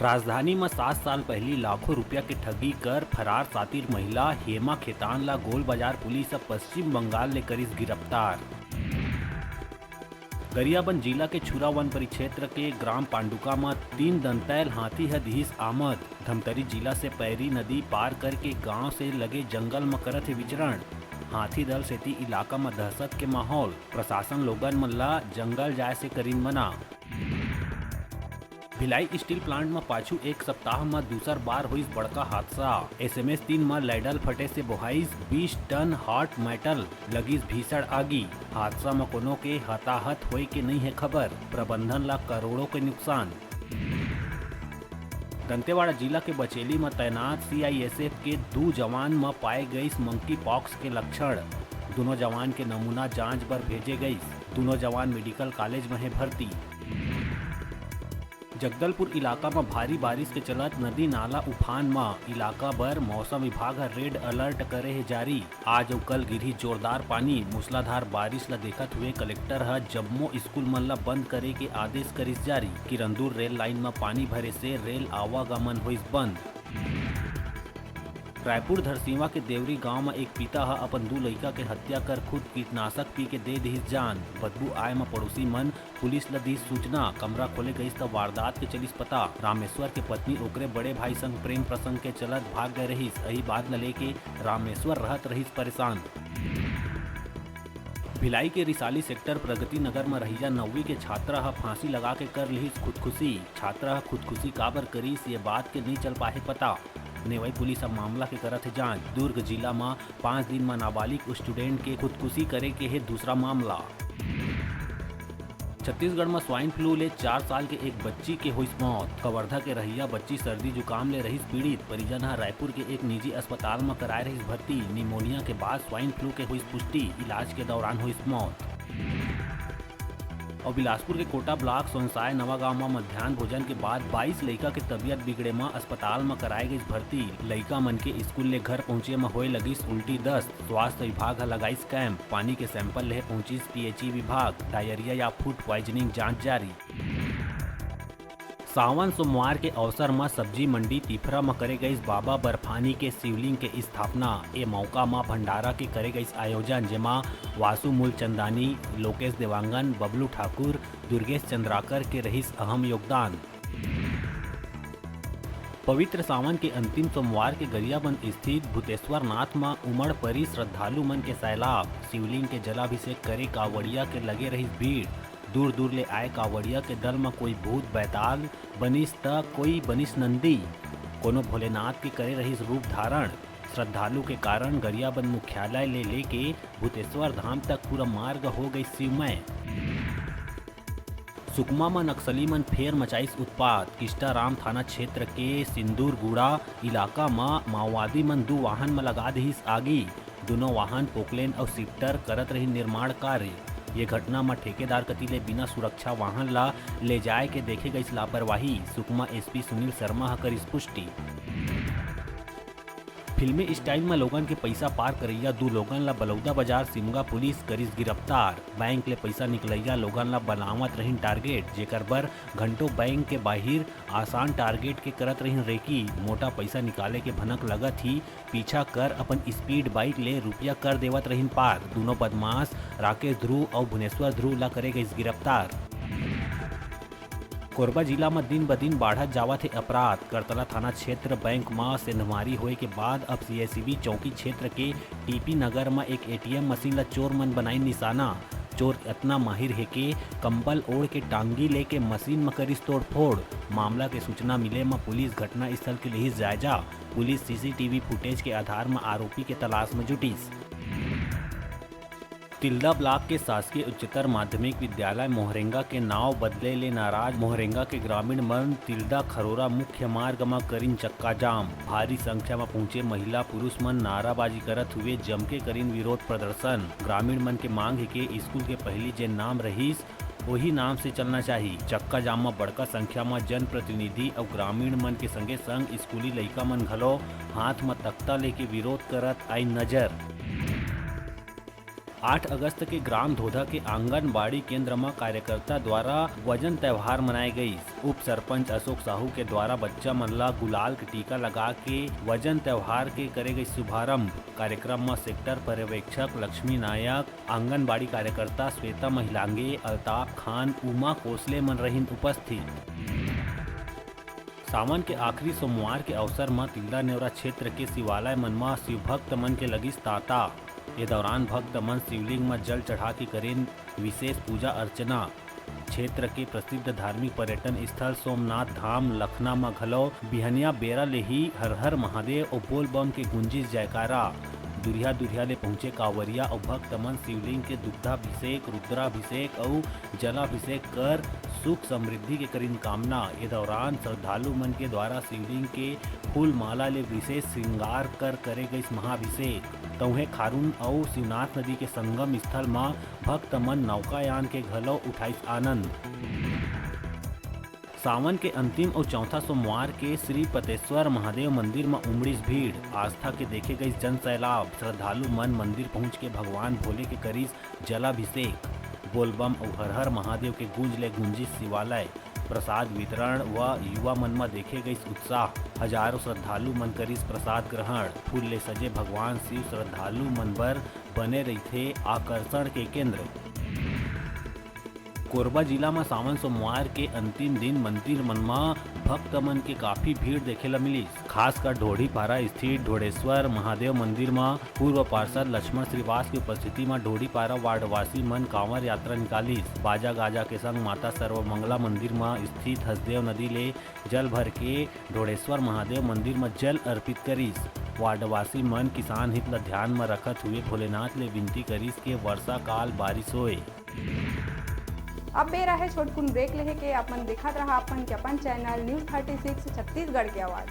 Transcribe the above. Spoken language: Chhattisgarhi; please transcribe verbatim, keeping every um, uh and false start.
राजधानी म सात साल पहिली लाखों रुपया के ठगी कर फरार सातिर महिला हेमा खेतान ला गोलबाजार पुलिस ह पश्चिम बंगाल ले करिस गिरफ्तार। गरियाबंद जिला के छुरा वन परिक्षेत्र के ग्राम पांडुका म तीन दंतैल हाथी ह दिहिस आमद। धमतरी जिला से पैरी नदी पार करके गांव से लगे जंगल म करत हे विचरण। हाथी दल सेती इलाका म दहशत के माहौल। प्रशासन लोगन मन ला जंगल जाय से करिन मना। भिलाई स्टील प्लांट म पाछू एक सप्ताह म दूसर बार होइस बड़का हादसा। एसएमएस तीन म लैडल फटे से बोहाइस बीस टन हॉट मेटल, लगिस भीषण आगी। हादसा म कोनो के हताहत होए के नइ हे खबर। प्रबंधन ला करोड़ों के नुकसान। दंतेवाड़ा जिला के बचेली म तैनात सीआईएसएफ के दू जवान म पाए गइस मंकी पॉक्स के लक्षण। दुनों जवान के नमूना जांच बर भेजे गइस। दुनों जवान मेडिकल कॉलेज म हे भर्ती। जगदलपुर इलाका म भारी बारिश के चलत नदी नाला उफान म, इलाका बर मौसम विभाग ह रेड अलर्ट करे हे जारी। आज अउ कल गिरही जोरदार पानी। मूसलाधार बारिश ल देखत हुए कलेक्टर ह जम्मो स्कूल मन ल बंद करे के आदेश करिस जारी। किरंदुल रेल लाइन म पानी भरे से रेल आवागमन होइस बंद। रायपुर धरसीवा के देवरी गांव म एक पिता ह अपन दू लइका के हत्या कर खुद कीटनाशक पी के दे दिहिस जान। बदबू आए म पड़ोसी मन पुलिस ल दिस सूचना। कमरा खोले गइस त वारदात के चलिस पता। रामेश्वर के पत्नी ओकरे बड़े भाई संग प्रेम प्रसंग के चलत भाग गए रहिस। अही बात ल लेके रामेश्वर रहत रहिस परेशान। भिलाई के रिसाली सेक्टर प्रगति नगर म रहइया नौवीं के छात्रा ह फांसी लगा के कर लिहिस खुदकुशी। छात्रा ह खुदकुशी काबर करिस, ये बात के नइ चल पाहे पता। नेवई पुलिस ह मामला के करत हे जांच। दुर्ग जिला म पांच दिन म नाबालिग स्टूडेंट के खुदकुशी करे के हे दूसरा मामला। छत्तीसगढ़ म स्वाइन फ्लू ले चार साल के एक बच्ची के होइस मौत। कवर्धा के रहइया बच्ची सर्दी जुकाम ले रहिस पीड़ित। परिजन ह रायपुर के एक निजी अस्पताल म कराए रहिस भर्ती। निमोनिया के बाद स्वाइन फ्लू के होइस पुष्टि, इलाज के दौरान होइस मौत। अउ बिलासपुर के कोटा ब्लॉक सोनसाय नवा गांव म मध्यान्ह भोजन के बाद बाईस लइका के तबियत बिगड़े म अस्पताल म कराए गइस भर्ती। लइका मन के स्कूल ले घर पहुंचे म होए लगिस उल्टी दस्त। स्वास्थ्य विभाग ह लगाइस कैंप। पानी के सैंपल लेहे पहुंचिस पीएचई विभाग। डायरिया या फूड प्वाइजनिंग जांच जारी। सावन सोमवार के अवसर म सब्जी मंडी तिफरा म करे गइस बाबा बर्फानी के शिवलिंग के स्थापना। ए मौका म भंडारा के करे गइस आयोजन, जेमा वासु मूलचंदानी, लोकेश देवांगन, बबलू ठाकुर, दुर्गेश चंद्राकर के रहिस अहम योगदान। पवित्र सावन के अंतिम सोमवार के गरियाबंद स्थित भूतेश्वर नाथ म उमड़ परी श्रद्धालु मन के सैलाब। शिवलिंग के जलाभिषेक करे कांवड़िया के लगे रहिस भीड़। दूर-दूर ले आए कांवड़िया के दल म कोई भूत बैताल बनिस त कोई बनिस नंदी। कोनो भोलेनाथ के करे रहिस रूप धारण। श्रद्धालु के कारण गरियाबंद मुख्यालय ले लेके भूतेश्वर धाम तक पूरा मार्ग हो गइस शिवमय। सुकमा म नक्सली मन फेर मचाइस उत्पात। किस्टाराम थाना क्षेत्र के सिंदूरगुड़ा इलाका म माओवादी मन दू वाहन म लगा दिहिस आगी। दुनों वाहन पोकलेन अउ शिफ्टर करत रहिन निर्माण कार्य। ये घटना म ठेकेदार कति ले बिना सुरक्षा वाहन ला ले जाए के देखे गइस लापरवाही। सुकमा एसपी सुनील शर्मा ह करिस पुष्टि। फिल्मी स्टाइल म लोगन के पइसा पार करइया दू लोगन ला बलौदाबाजार सिमगा पुलिस करिस गिरफ्तार। बैंक ले पइसा निकलइया लोगन ला बनावत रहिन टारगेट, जेकर बर घंटों बैंक के बाहिर आसान टारगेट के करत रहिन रेकी। मोटा पइसा निकाले के भनक लगत ही पीछा कर अपन स्पीड बाइक ले रुपया कर देवत रहिन पार। दूनों बदमाश राकेश ध्रुव अउ भुनेश्वर ध्रुव ला करे गइस गिरफ्तार। कोरबा जिला म दिन ब दिन बाढ़त जावत हे अपराध। करतला थाना क्षेत्र बैंक म सेंधमारी होए के बाद अब सीएसईबी चौकी क्षेत्र के टीपी नगर म एक एटीएम मशीन ल चोर मन बनाइन निशाना। चोर अतना माहिर हे के कंबल ओढ़ के टांगी लेके मशीन म करिस तोड़फोड़। मामला के सूचना मिले म पुलिस घटना स्थल के लिहिस जायजा। पुलिस सीसीटीवी फुटेज के आधार म आरोपी के तलाश म जुटिस। तिल्दा ब्लॉक के शासकीय उच्चतर माध्यमिक विद्यालय मोहरेंगा के नाव बदले ले नाराज मोहरेंगा के ग्रामीण मन तिल्दा खरोरा मुख्य मार्ग म करिन चक्का जाम। भारी संख्या म पहुंचे महिला पुरुष मन नाराबाजी करत हुए जमके करिन विरोध प्रदर्शन। ग्रामीण मन के मांग हे के स्कूल के पहिली जेन नाम रहिस, ओही नाम से चलना चाही। चक्का जाम म बड़का संख्या म जनप्रतिनिधि अउ ग्रामीण मन के संगे संग स्कूली लइका मन घलो हाथ म तख्ता लेके विरोध करत आइन नजर। आठ अगस्त के ग्राम धोधा के आंगनबाड़ी केंद्र म कार्यकर्ता द्वारा वजन त्यौहार मनाए गईस। उप सरपंच अशोक साहू के द्वारा बच्चा मन ला गुलाल के टीका लगा के वजन त्यौहार के करे गई शुभारंभ। कार्यक्रम म सेक्टर पर्यवेक्षक लक्ष्मी नायक, आंगनबाड़ी कार्यकर्ता श्वेता महिलांगे, अल्ताफ खान, उमा कोसले मन रहिन उपस्थित। सावन के आखिरी सोमवार के अवसर म तिल्दा नेवरा क्षेत्र के शिवालय मन म शिवभक्त मन के लगिस तांता। ए दौरान भक्त मन शिवलिंग म जल चढ़ा के करेन विशेष पूजा अर्चना। क्षेत्र के प्रसिद्ध धार्मिक पर्यटन स्थल सोमनाथ धाम लखना म घलो बिहनिया बेरा ले ही हर हर महादेव अउ बोल बम के गुंजिस जयकारा। दुरिहा दुरिहा ले पहुंचे कांवरिया अउ भक्त मन शिवलिंग के दुग्धाभिषेक, रुद्राभिषेक अउ जलाभिषेक कर सुख समृद्धि के करिन कामना। ए दौरान श्रद्धालु मन के द्वारा शिवलिंग के फूल माला ले विशेष श्रृंगार कर करे गईस महाभिषेक। तौहे खारून अउ शिवनाथ नदी के संगम स्थल म भक्त मन नौकायान के घलो उठाइस आनंद। सावन के अंतिम अउ चौथा सोमवार के श्री पतेश्वर महादेव मंदिर म उमड़िस भीड़। आस्था के देखे गईस जन सैलाब। श्रद्धालु मन मंदिर पहुंच के भगवान भोले के करिस जलाभिषेक। बोलबम अउ हर हर महादेव के गूंज ले गूंजिस शिवालय। प्रसाद वितरण व युवा मन म देखे गईस उत्साह। हजारों श्रद्धालु मन करिस प्रसाद ग्रहण। फूल ले सजे भगवान शिव श्रद्धालु मन बर बने रहिथे आकर्षण के केंद्र। कोरबा जिला म सावन सोमवार के अंतिम दिन मंदिर मन म भक्त मन के काफी भीड़ देखे ल मिलिस। खासकर ढोढ़ीपारा स्थित ढोढ़ेश्वर महादेव मंदिर म पूर्व पार्षद लक्ष्मण श्रीवास की उपस्थिति म ढोढ़ीपारा वार्डवासी मन कांवर यात्रा निकालिस। बाजा गाजा के संग माता सर्वमंगला मंदिर म स्थित हसदेव नदी ले जल भर के ढोढ़ेश्वर महादेव मंदिर म जल अर्पित करिस। वार्डवासी मन किसान हित ल ध्यान म रखत हुए भोलेनाथ ले विनती करिस के वर्षा काल बारिश होए। अब बेरा हे छोटकुन ब्रेक लेहे के। अपन देखत रहा अपन के अपन channel news thirty six Chhattisgarh के आवाज।